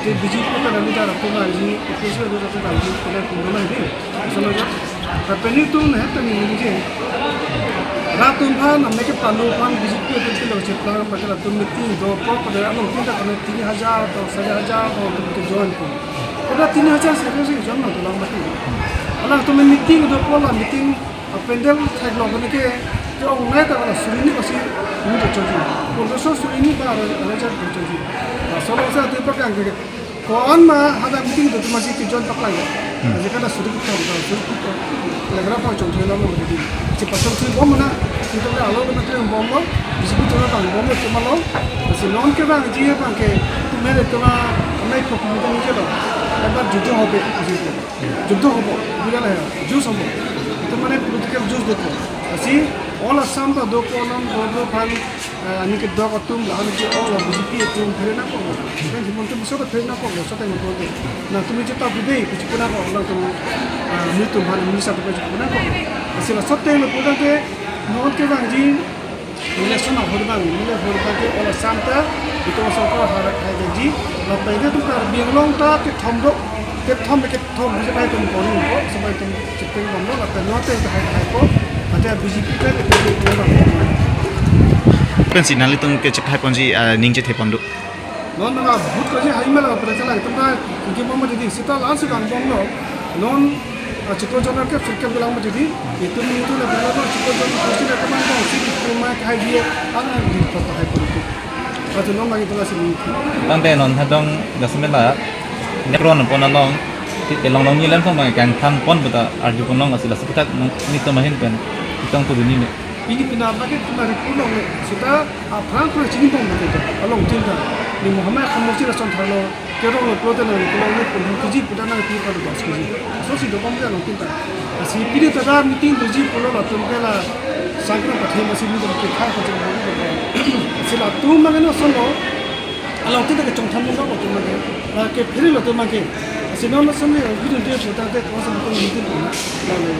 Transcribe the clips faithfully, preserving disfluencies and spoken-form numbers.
Te B J P ka dalu dar tu na ji, A P H L ka dalu dar tu na ji, kena kumdo na di. Sono ja. Tapi ni tu na heta ni ni je. Rat atum aphan, namne ke palu aphan B J P atum si lo cheplang, maka latum meeting dopo, pada along tin ta kena tin hajar, to sari hajar, to tu ke join ko. Pada tin hajar sari sari join na dolang mati. Alangtum meeting dopo la meeting, a pandal thek lo kena ke, ke ong nai ta kena suri ni pasi ni to choji. Pondro so suri ni ba ara ara jar to choji. Laso lo sa tu paklang ke. Ko-an ma hadak meeting do tu masi ke join paklang ya. Hmm. Jadi kada suri kita, kada suri kita. Lagra pa chong chong lo mo di. Si pa chong chong bom na. Kita ka alo na bom lo. Bisi tu na bom lo cuma lo. Si non ke bang ji bang ke. Tu mere tu na nai ko ko ni je lo. Ek bar judo hobe. Judo hobo. Bila la ya. Juice hobo. Tu mane political juice do ko. Si all Assam ta do ko non do do phan. Ah, ani ke dok atum la, ani ke ong la B J P atum phere nangkok. Kan Himanta Biswa ta phere nangkok, so ta nangkok. Na tumi je ta bude, kuchi puna ko, alangtum, ah, mi atum han, mi sa tu kuchi puna ko. Asila so ta nangkok ke, non ke bang ji, election ahor bang, mile ahor bang ke all Assam ta, itu asal ko harak hai ji, la pai de tu Karbi Anglong ta kethom do, kethom kethom, bisa pai tum kono ko, sampai tum Chepeng bomlo, lapen non te hai hai ko, ate B J P ke ke ke bomlo. Pensi nanglitum ke chekhai ponji, ah, ning chethe pon do. Non na bhut ko je hai mala pura chala, itum na ke bomlo di, sita la si bang bomlo. Non, ah, chiklo jona ke sirke bilang mo di. Itum ni tu na bilang mo chiklo jona ko si na ke bang bang si tu ma hai dia, ang ang di ko hai ko tu. Atu non lagi tu la si ni. Tangte non hadong dasmela, nekron pon along, ti elong long ni lem song bang kangthan pon buta arju pon long asila sepetak ni to mahin pen itong tu ni ne. Pini pina bagi tu mari pun long le. Sita aphrang pura chini pon buta along tin ta. Ni Muhammad Khamosi la son thalo, kerong lo pura ta nang pun long le pun kiji pura nang pi pa das kiji. So si do pon along tin ta. Asi pini ta da meeting doji pulo latum ke la sangkran pathe masi ni dam ke khai ko chong. Asi latum mang no sono. Along tin ke chongthan lo latum mang ke. La ke phiri latum mang ke. Asi non sono video dia puta te ko sa ko meeting ko na. La le.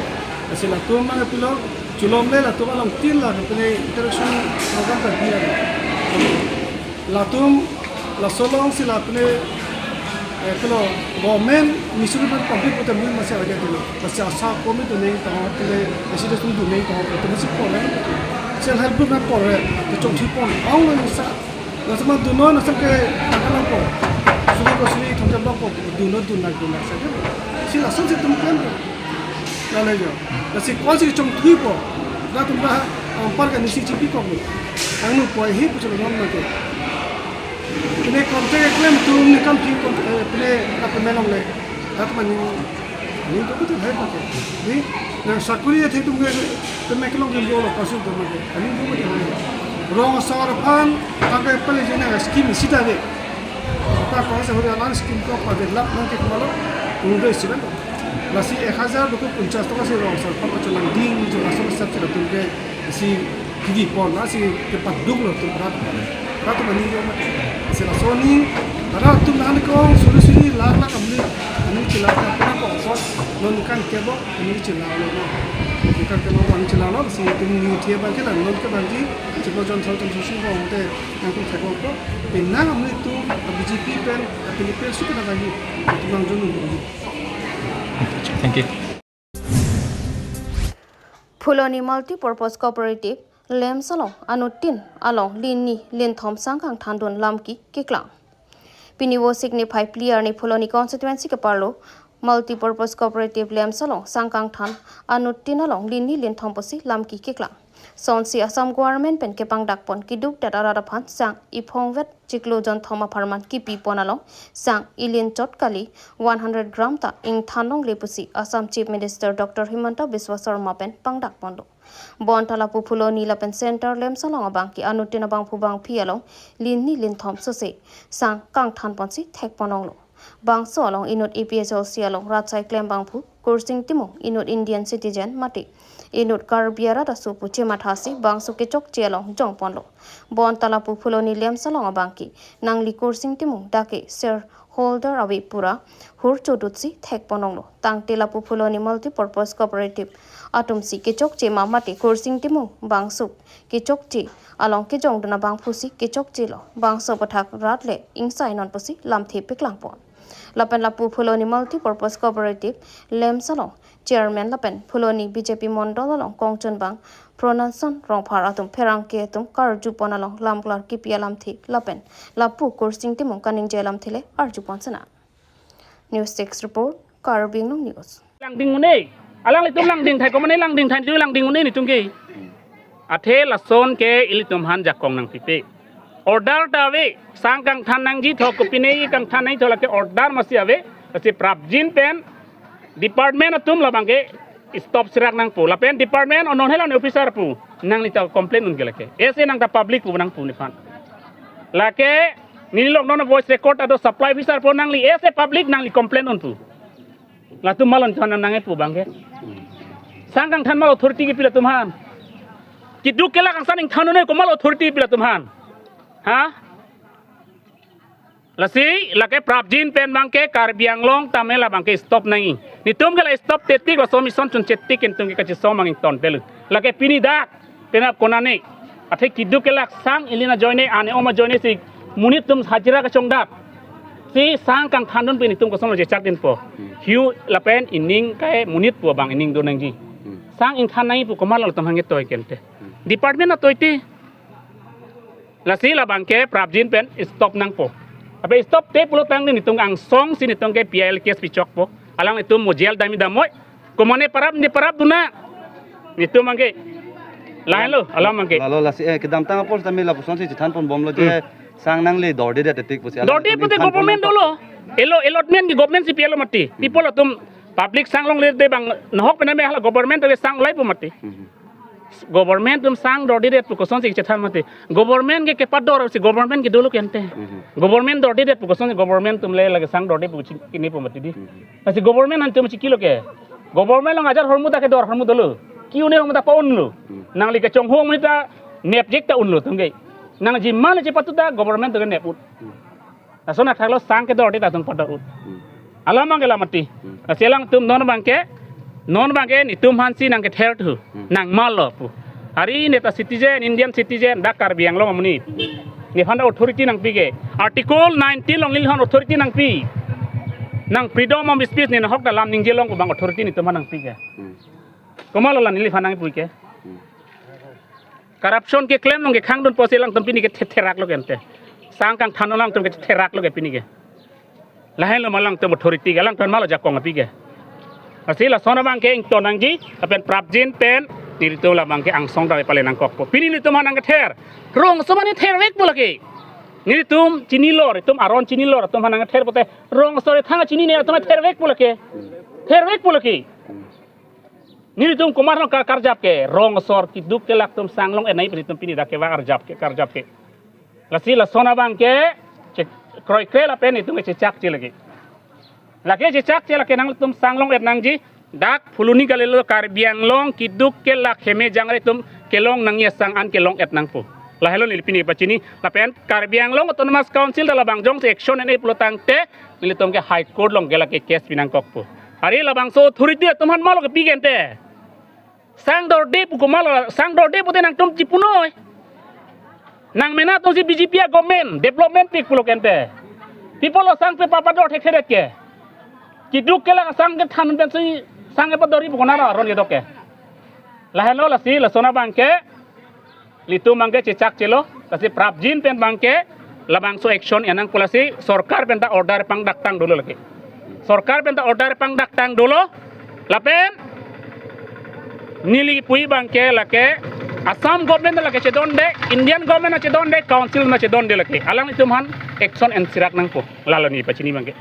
Asi latum mang ke pulo chulom le latum along tin la ke interaction program ta dia. Latum laso along si la pene Eh, kelo government misuru man complete puta mil masi lagi dulu. Masi ASHA kami tu neng tahu, tu neng S C D tu neng tahu, tu masi pore. Self help group nang pore, tu chongthi pon. Au nang sa, nasa ma duno nasa ke takkan nang pon. Suri ko suri thongkep nang pon, duno dun nang dun nang saja. Si langsung si tum kan. Lale jo. Lasi konsi chongthuipo. Latum ba, ampar ka nisi chipikoklo. Angno poi he puchelo non mate. Pine contact klem tum ne kam phi kon, eh, pine ka pine longle. Tat mani. Ni to kutu hai mate. Ni, na sakuri athe tum ke, pine kelong ke bolo kasu to mate. Ani to mate. Rong asar aphan, tangke pale jena scheme sita de. Ta ko sa hori alang scheme ko pa develop nang ke kumalo. Ungde siben. Lasi ek hajar dukut ponchas toka si rong asar aphan pachelang ding, jo laso sab si latum ke si kidi pon, lasi kepaduk lo tum rat. Rat mani jo ma. Si laso ni, rat tum nang kong suri suri lakh lakh amli, ani chila ka pura ko ko, non kan ke bo, ani chila lo na. Kan ke lo, ani chila lo, si tum ni thia bang ke la, non ke bang ji, chiko jon sal tum susu ko, te, nang tum thek ko, pinang amli tum, B J P pen, P L P suka na bang ji, tum nang jon nung. Thank you. Phuloni Multipurpose Cooperative, Lemsalong, anuttin along linni linthom sangkangthandun lamki keklang. Pini Vosik niphai phli arni Phuloni constituency keparlo, Multipurpose Cooperative Lemsalong sangkangthan anuttin along linni linthom pusi lamki keklang. Sonsi Assam Government pen kepangdakpon kidukdet arat aphan sang iphongvet chiklo jonthom apharman kipipon along sang ilinchot kali one hundred gram ta ingthan longle pusi Assam Chief Minister Doctor Himanta Biswa Sarma pen pangdakponlo. Bonta lapu Phuloni lapen Center Lemsalong abangke anuttin abangphu bangphi along linni linthom sose sang kangthanponsi thekpon longlo. Bangso along inut A P H L C along rat asai klem bangphu Kursing Timung inut Indian citizen mate inut Karbi arat aso pu chemathasi bangso kechokche along jongponlo. Bonta lapu Phuloni Lemsalong abangke nangli Kursing Timung dak ke shareholder ave pura hur chodutsi thekpon longlo. Tangte lapu Phuloni Multipurpose Cooperative atumsi kechokche ma mate Kursing Timung bangso kechokche along kejongdun abangphusi kechokchelo, bangso aputhak rat le ingsai non pusi lamthe peklangpon. Lapen lapu Phuloni Multipurpose Cooperative Lemsalong Chairman lapen Phuloni B J P Mondol along kongchunbang Pronanson Rongphar atum pherangke atum karjupon along lamklar kipi alamthe lapen lapu Kursing Timung kaningje alamthe le arjupon sena. News Desk Report, Karbi Anglong News. Langding un-e. Alanglitum langding thai, komane langding thai, tu langding un-e netum ke. Athe lason ke ilitum aphan jakong nangpipe. Order ta ave, sang kangthan nangji tho, kopine kangthan nangji tho, lake order masi ave, lasi prapjin pen department atum labangke stop sirak nangpo. Lapen department onon helan officer pu, nangli ta complain un ke lake. Ese nang ta public pu nangpu nephan. Lake neli lok non voice record ado, supply officer pu nangli, ese public nangli complain un pu. Latum malon thon nang epu abangke. Sang kangthan mal authority kipi latum aphan? Kiduk kelak angsang ingthan un-e, komat authority kipi latum aphan? Ha? Lasi lake prapjin pen abangke Karbi Anglong tame labangke stop nangji. Netum ke la stop te tik, laso mission chunche tik netum ke kachesong mang ington telu. Lake pini dak penap konane. Athe kiduk kelak sang ilin ajoine, ane om ajoine si monit atum hajira kachongdat. Si sang kangthandun pen netum kosonlo jechakdinpo. Hmm. Hiu lapen ining kai monit pu abang ining do nangji. Hmm. Sang ingthan nangji pu komat latum aphan ketoi kente. Hmm. Department atoi te. Lasi labangke prapjin pen stop nangpo. Abe stop te pulo tangte netum angsong si netum ke P I L case pichokpo. Alanglitum mo jail damji damnoi. Komane parap ne parap duna. Netum abangke. Lahenlo, alam abangke. Lalo lasi, eh, kedamtang apor tame lapuson si chethanponbomlo je, hmm, sang nangle dordedet tik pusi. Dorde pute government dolo. Elo allotment ke government si pilo mati. Hmm. People atum public sang longledet abang nahok pename hala government ke sang laipo mati. Hmm. Government atum sang dordedet pu kosonsi chethan mati. Government ke kepador si government ke dolo kente. Mhm. Government dordedet pu kosonsi government atum le lake sang dorde pu chi-, kinipo mati di. Mhm. Lasi government atum chikilo ke. Government along ajar hormu ta kedor hormu dolo. Ki un-e hormu ta pa-unlo. Mhm. Nangli kechongho amonit ta nepjik ta unlo tungge. Nangji mane chepatu ta government atum ke nep un. Mhm. Lason athaklo sang kedor di ta atum pador un. Hmm. Alam abangke la mati. Hmm. Lasi alangtum non abangke, non abangke netum aphansi nangkether thu. Hmm. Nangmalo pu. Ari ne ta citizen, Indian citizen, dak Karbi Anglong amonit. Nephan ta authority nangpi ke. Article nineteen along neliphan authority nangpi. Nang freedom of speech, ne nahok ta lam ningje long pu abang authority netum aphan nangpi ke. Hmm. Komatlo la neliphan nangpi ke. Hmm. Corruption keklem along kekhang dun pusi alangtum pini ke thetherak lo ke ante. Sang kangthan alangtum ke thetherak lo ke pini ke. Lahenlo ma alangtum authority ke, alangtum malo jakong api ke. Lasi lason abang ke ington nangji, lapen prapjin pen, nelitum labang ke angsong ta pale nangkokpo. Pini netum aphan nangkether. Rongso mane thervekpo lake. Nelitum chinilo, itum aron chinilo, itum aphan nangkether pote. Rongso re thang chinine, itum thervekpo lake. Thervekpo lake. Nelitum komat along ka-, karjap ke, rong asor keduk kelak atum sang long-et nangji pu netum pini dak kevang arjap ke, karjap ke. Lasi lason abang ke, che-, kroikre lapen netum ke chechakche lake. Lake chechakche lake nangtum sang long-et nangji, dak Phuloni kalilo Karbi Anglong keduk kelak heme jangre atum kelong nangji asang an kelong-et nangpo. Lahelo neli pini pachini, lapen Karbi Anglong Autonomous Council ta labang jongsi action en-e pulo tangte, nelitum ke High Court along ke lake case pi nangkokpo. Are labangso authority atum aphan malo kepi ke ante. Sang dorde pu komatlo, sang dorde pute nangtum chipunoi. Nang mena atumsi B J P a-government, development pik pulo ke ante. People lo sang pe papa dor thekthedet ke. Keduk kelak asang kethan pensi sang kepadorji pu konatlo aron kedok ke. Lahenlo lasi, lason abang ke, nelitum abang ke chechakchelo, lasi prapjin pen abang ke, labangso action en nangpo lasi, sorkar pen ta order pangdaktang dolo lake. Sorkar pen ta order pangdaktang dolo, lapen, neli pu abang ke lake, Assam government lake chedonde, Indian government chedonde, council ma chedonde lake. Alanglitum aphan action en sirak nangpo, lalo neli pachini abang ke.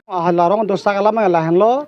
Ah, la rong dosak alam lahenlo.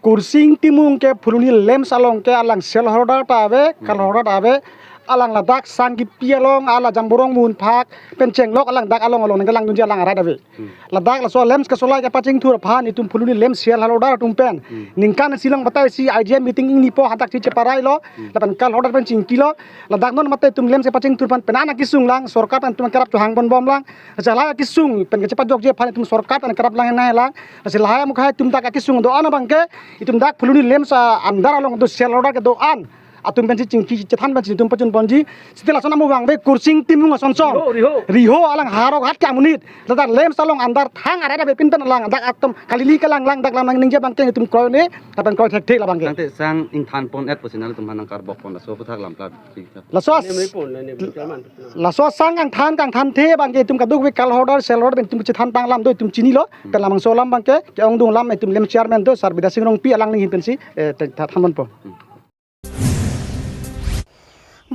Kursing Timung ke Phuloni LAMPS along ke alang sale holder ta ave, call holder ta ave. Alang ladak sang kipi along, ala Jamborong Munphak pen chenglok alang dak along along nangkelangdunji alang arat ave. Hmm. Ladak laso LAMPS kesolai kepachingthur aphan itum Phuloni LAMPS sale holder atum pen. Hmm. Ningkan isi along batai isi idea meeting ingnipo hadak si cheparailo, hmm, lapen call holder pen chingkilo. Ladak non mate itum LAMPS kepachingthur aphan penang kesung lang, sorkar pen itum kerap chohang ponbom lang. Lasi lahai akesung pen kachepajokji aphan itum sorkar pen kerap lang nai lang. Lasi lahai amukhai itum dak akesung do-an abang ke, itum dak Phuloni LAMPS a-under along do sale holder kedo-an atum pensi chingki chethan pensi itum pachun ponji. Seta lason amu abang ave Kursing Timung asonson. Riho, riho. Riho alang harok hat ke amonit. Ladak LAMPS along under thang arat ave pinpen alang dak atum kalili kelang lang dak lam nangji abang ke itum kroi ne, lapen kroi thekthe labang ke. Tangte sang ingthan pon-et pusi nangtum aphan nangkarbok pon laso aphuthak lam plat. Laso as-, laso sang kangthan kangthanthe abang ke itum kadokave call holder, sale holder pen itum chethan tang lam do itum chinilo. Hmm. Pen labangso alam abang ke, ke-ongdung lam itum LAMPS chairman do, Sar Bidya Sing Rongpi alang nanghin pensi, eh, te-, tha-, than ponpo. Hmm.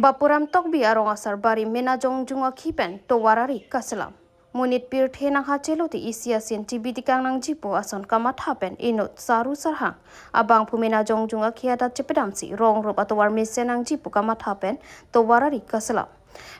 Bapuram Tokbi arong asar bari mena jongjung akhi pen tovar ari kaselam. Monit pirthe nangkachelo te isi asin chibi tikang nangji pu ason kamatha pen inut Saru Sarhang abangphu mena jongjung akhi adat chepedamsi rong rup atovar mesen nangji pu kamatha pen tovar ari kaselam.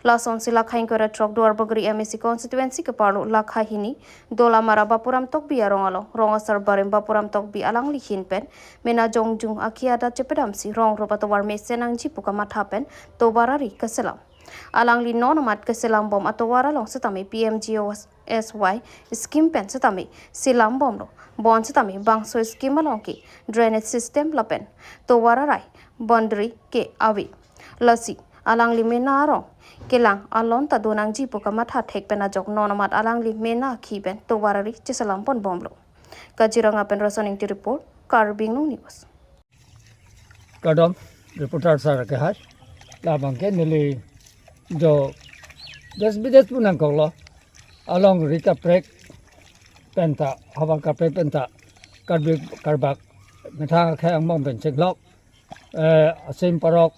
Lasonsi lakha ingkoi ra throk Duarbagori M A C constituency keparlo lakha hini Dolamara Bapuram Tokbi arong along rong asar barim Bapuram Tokbi alangli ahin pen mena jongjung akhi adat chepedamsi rong rup atovar mesen nangji pu kamatha pen tovar ari kaselam. Alangli non amat keselam bom atovar along setame P M G S Y scheme pen setame selam bomlo. Bon setame bangso scheme along ke drainage system lapen tovar arai boundary ke ave. Lasi alangli mena arong kelang alon ta do nangji pu kamatha thek pen ajok non amat alangli mena akhi pen tovar ari cheselam ponbomlo. Kaziranga pen Rason Ingti report, Karbi Anglong News. Kardom, reporter sir ke hai. Labang ke neli jo des bides pu nangkoklo. Alongri kaprek penta, havar kaprek penta, Karbi, Karbak methang akhei angbong pen chenglok. Eh, asim parok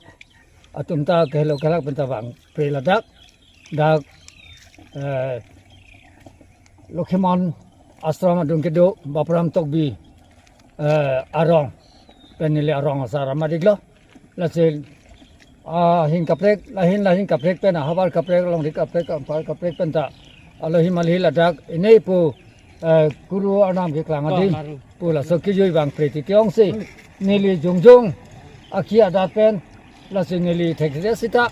atum ta kehelo kelak penta bang pri ladak. Dak, eh, Lokhimon Ashram adung kedo Bapuram Tokbi, eh, arong pen neli arong asar amadiklo. Lasi, ah, ahin kaprek, lahin lahin kaprek pen, havar kaprek, longri kaprek, anpar kaprek penta, alohi malhi ladak, ini pu, eh, kuru arnam keklang adim, pu laso kejui bang priti tiong si, neli jongjung akhi adat pen, lasi neli thekthedet seta,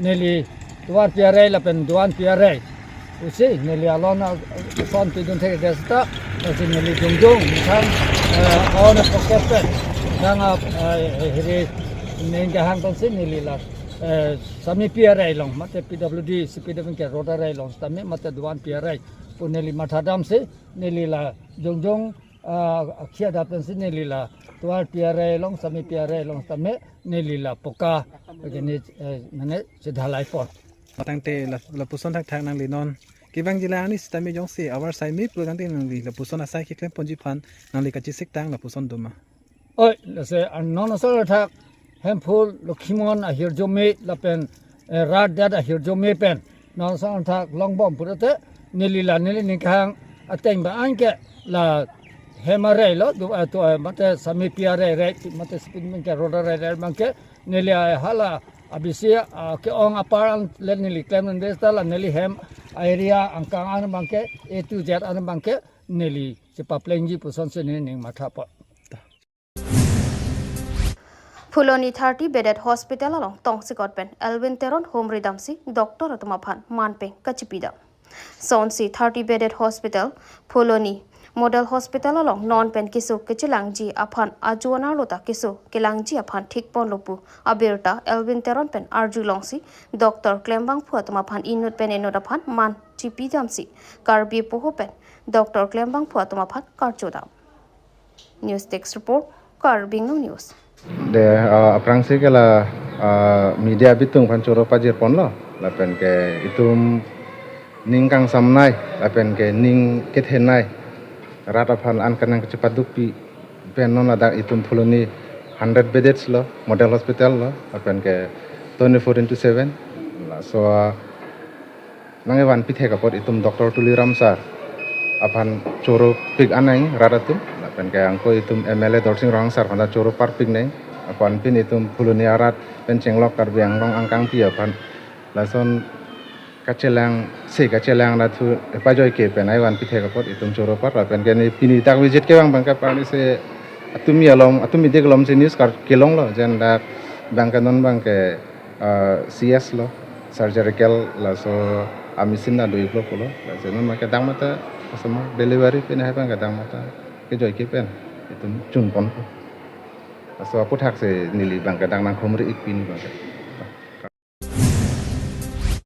neli tovar pi arei lapen do-an pi arei. Pusi neli alon a-, ason pidun thekthedet seta, lasi neli jongjung, methang, eh, on a focus pen. Methang a, eh, hiri ning kahang pensi neli la, eh, sami pi arei along, mate P W D, C P W ke road arei along, sitame mate do-an pi arei. Neli matha damsi, neli la jongjong, ah, akhia dap pensi neli la tovar pi-arai along sitame pi-arai along sitame neli la poka. Kene, eh, mane chedhalai pon. Tangte la, lapuson thakthak nangli non kevangji la ani sitame jongsi avarsai me pulo tangte nangli lapuson asai keklemponji aphan nangli kachesik tang lapuson doma. Oi, lasi, ah, non asor thak Hemphu Lokhimon ahirjume lapen, eh, rat det ahirjume pen non asor thak longbom pulote neli la neli ningkang ateng ba anke la hem arai lo, do, ah, to, ah, mate sitame pi-arai rai, mate speed mingke road arai rai mingke neli, ah, hala abisi, ah, ke-ong apar an le neli klem nang desta la neli hem area angkang an mingke A to Z an mingke neli chepaplengji pusonsi neli ning matha pon. Phuloni thirty bedded hospital along tongsekot pen Elwin Teron humri damsi doctor atum aphan manpeng kachipidam. Sonsi thirty bedded hospital Phuloni Model Hospital along non pen keso kechelangji aphan ajuan arlo ta keso kelangji aphan thik ponlo pu abirta Elwin Teron pen arjulongsi doctor klembangphu atum aphan inut pen inut aphan man chipidamsi Karbi poho pen doctor klembangphu atum aphan karchodam. News Desk Report, Karbi Anglong News. De, ah, aphrangsi ke la, ah, media bitung aphan choro pajir ponlo, lapen ke itum ning kangsamnei, lapen ke ning kethenei, rat aphan an kanang kachepadukpi pen non ladak itum Phuloni hundred bedded lo, model hospital lo, lapen ke twenty-four into seven. Laso, ah, nangkevan pithek apot itum Doctor Tuliram sir aphan choro pik anang rat atum, lapen ke angko itum M L A Dorsing Ronghang sir aphan ta choro parpik nang, apot pini itum Phuloni arat pen chenglok Karbi Anglong angkangpi aphan lason kachelang, se kachelang na thu epajoi ke pen nangkevan pithek apot itum choro par, lapen ke ne pini dak visit kevang abang ke parni se atumi alom, atumi dik alomsi news kar kelonglo, jen dak abang ke non abang ke ah, C S lo, surgical laso a-machine na do-iklo pulo. Laso non abang ke dak matha, asama delivery pen hai abang ke dak matha kejoi ke pen itum chunponpo. Laso aputhaksi neli abang ke dak nangkhumri-ik pini abang ke.